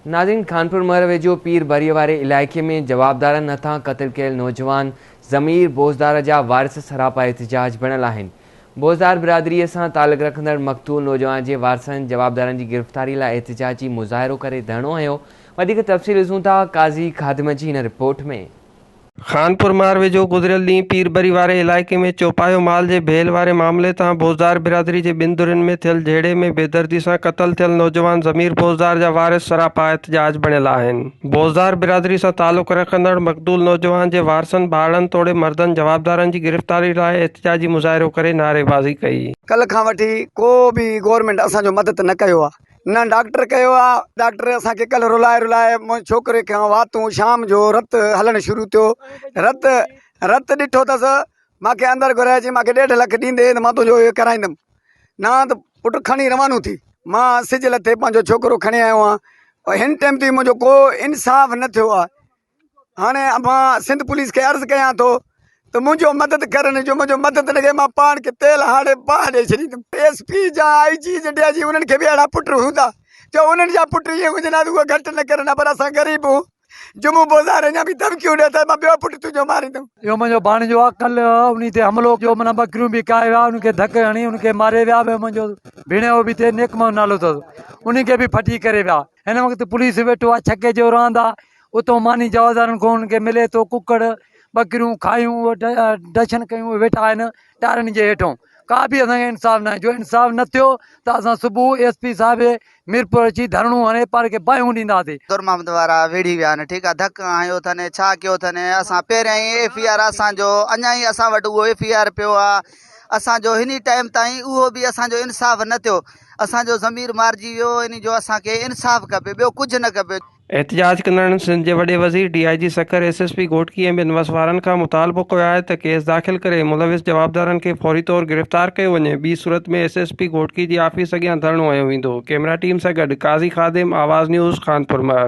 ناظرين خانپور مهر ويجهو پير ڀريء واري علائقي ۾ جوابدارن هٿان قتل ڪيل نوجوان ضمير بوزدار جا وارث سراپا احتجاج بڻيل آهن. بوزدار برادريء سان تعلق رکندڙ مقتول نوجوان جي وارثن جوابدارن جي گرفتاري لاء احتجاجي مظاهرو ڪري ڌرڻو هنيو. وڌيڪ تفصيل ڏسون ٿا قاضي خادم جي هن رپورٽ ۾. خانپور مهر ويجهو گذريل ڏينهن پير بري واري علائقي ۾ چوپايو مال جي ڀيل واري معاملي تان بوزدار برادري جي ٻن ڌرين ۾ ٿيل جهيڙي ۾ بيدردي سان قتل ٿيل نوجوان ضمير بوزدار جا وارث سراپا احتجاج بڻيل آهن. بوزدار برادري سان تعلق رکندڙ مقتول نوجوان جي وارثن ڀائرن توڙي مردن جوابدارن جي گرفتاري لاء احتجاجي مظاهرو ڪري نعريبازي ڪئي. ڪلهه کان وٺي ڪو به گورنمينٽ اسان جو مدد نه ڪيو آ نه ڊاڪٽر ڪيو آ ڊاڪٽر اسان کي ڪلهه رلائي رلائي منهنجي ڇوڪري کان واتون شام جو رت هلڻ شروع ٿيو رت رت ڏٺو اٿس مانکي اندر گهرائي چي مانکي ڏيڍ لک ڏيندي ته مان تنهنجو اهو ڪرائيندم نه ته پٽ کڻي روانو ٿي مان سج لٿي پنهنجو ڇوڪرو کڻي آيو آهيان هن ٽائيم تائين منهنجو ڪو انصاف نه ٿيو آهي هاڻي مان سنڌ پوليس کي عرض ڪيان ٿو ته منهنجو مدد ڪرن جو منهنجو مدد نه ڪئي مان پاڻ کي تيل هاڻي باهه ڏئي ڇڏيندم ايس پي جا آء جي جا ڊي I جي انهن کي به اهڙا پٽ هوندا جو انهن جا پٽ ائين هجن ها ته اهي گهٽ نه ڪرن ها پر اسان غريب هون جمعو بوزار اڃا به ڌمڪيون ڏئي ته مان ٻيو پٽ تنهنجو ماريندم. اهو منهنجو ڀاڻيجو آ ڪلهه انهي تي حملو ڪيو معنيٰ ٻڪريون به ڪاهي ويا ان کي ڌڪ هڻي ان کي ماري ويا ٻيو منهنجو ڀيڻيوو به ٿئي نيڪ محمد نالو اٿس انهي کي به ڦٽي ڪري ويا هن وقت پوليس ويٺو آ ڇڪي جو رهندا اتو ماني جوازارن کان انهن کي ملي ٿو ڪڪڙ ٻڪريون کايون ڊشن ڪيون ويٺا آهن ٽارن جي هيٺون ڪا به اسان کي انصاف ناهي جو انصاف نه ٿيو ته اسان صبح ايس پي صاحب ميرپور اچي ڌرڻو هڻي پاڻ کي باهيون ڏينداسين. در محمد وارا ويڙهي ويا آهن ٺيڪ آ ڌڪ هنيو اٿن ڇا ڪيو اٿن اسان پهريان ئي ايف I R اسان جو اڃا ئي اسان وٽ اهو ايف I R پيو آ اسان جو هن ٽائيم تائين اهو به اسان جو انصاف نه ٿيو اسان جو ضمير مارجي ويو ان جو اسان کي انصاف کپي ٻيو ڪجهه نه کپي. احتجاج ڪندڙن سنڌ جي وڏي وزير، D I G Sukkur, S S P Ghotki ۽ ٻين وس وارن کان مطالبو ڪيو آهي ته ڪيس داخل ڪري ملوث جوابدارن کي فوري طور گرفتار ڪيو وڃي ٻي صورت ۾ ايس ايس پي گهوٽڪي جي آفيس اڳيان ڌرڻو هنيو ويندو ڪئميرا ٽيم سان گڏ قاضي خادم، آواز نيوز، خانپور مهر.